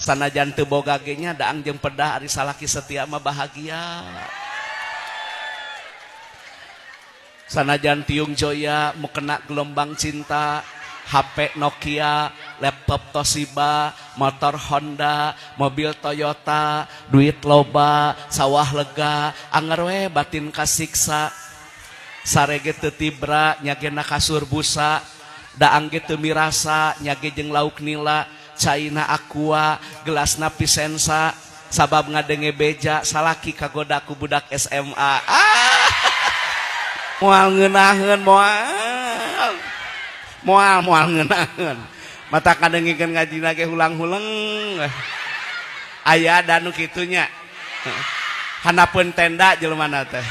Sanajan teu boga ge nya daang jeung pedah, ari salaki setia mah bahagia. Sanajan tiung joya mukena gelombang cinta, HP Nokia, laptop Toshiba, motor Honda, mobil Toyota, duit loba, sawah lega, anger we batin kasiksa. Sare ge teu tibra nyagena kasur busa, daang ge teu mirasa nyage jeung lauk nila, caina Aqua, gelasna Pisensa, sabab ngadenge beja salaki kagoda ku budak SMA. Ah! Moal ngeunaheun, moal. Moal moal ngeunaheun. Mata kadengikeun ngajina ge hulang-huleng. Aya da nu kitu nya. Handapeun tenda jelema teh.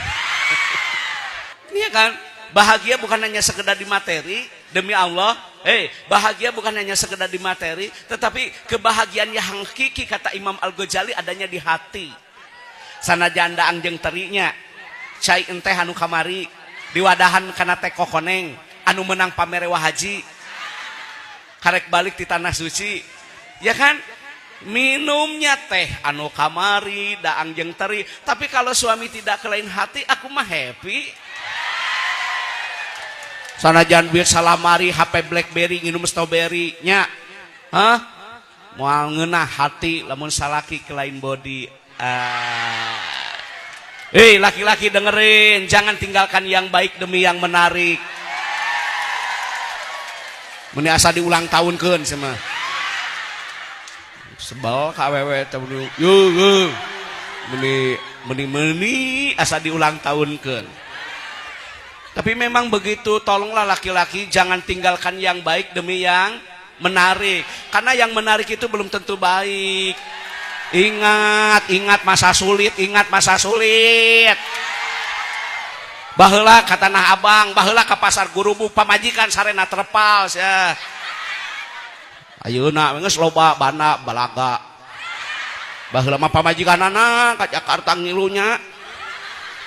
Iya kan? Bahagia bukan hanya sekedar di materi, demi Allah. Hei, bahagia bukan hanya sekedar di materi, tetapi kebahagiaan yang hakiki kata Imam Al-Ghazali adanya di hati. Sanajan daang jeung terinya, cai enteh anu kamari, diwadahan kana teko koneng, anu menang pamerewa haji, karek balik di tanah suci, ya kan? Minumnya teh anu kamari, daang jeung teri, tapi kalau suami tidak ke lain hati, aku mah happy. Sanajan duit salamari, HP BlackBerry, nginum strawberry nya, hah, moal ngeunah hati lamun salaki ke lain body. Ah. Hei, laki-laki, dengerin, jangan tinggalkan yang baik demi yang menarik. Meni asa diulang tahunkeun sama sebel ka awewe teh, yo yo meni meni meni asa diulang tahunkeun. Tapi memang begitu, tolonglah laki-laki jangan tinggalkan yang baik demi yang menarik. Karena yang menarik itu belum tentu baik. Ingat, ingat masa sulit, ingat masa sulit. Baheula ka Tanah Abang, baheula ka Pasar Gurubug, pamajikan sarena terpal ya. Ayeuna geus loba bana balaga. Baheula mah pamajikanana ka Jakarta ngilunya.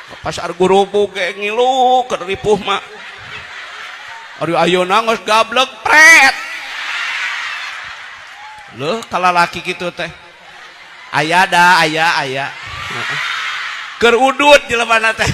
Ka Pasar Gurubug ge ngilu keur ripuh mah. Ari ayeuna geus gablek pret. Loh, kalalaki kitu teh. Aya da, aya, aya. Keur udut jelema teh.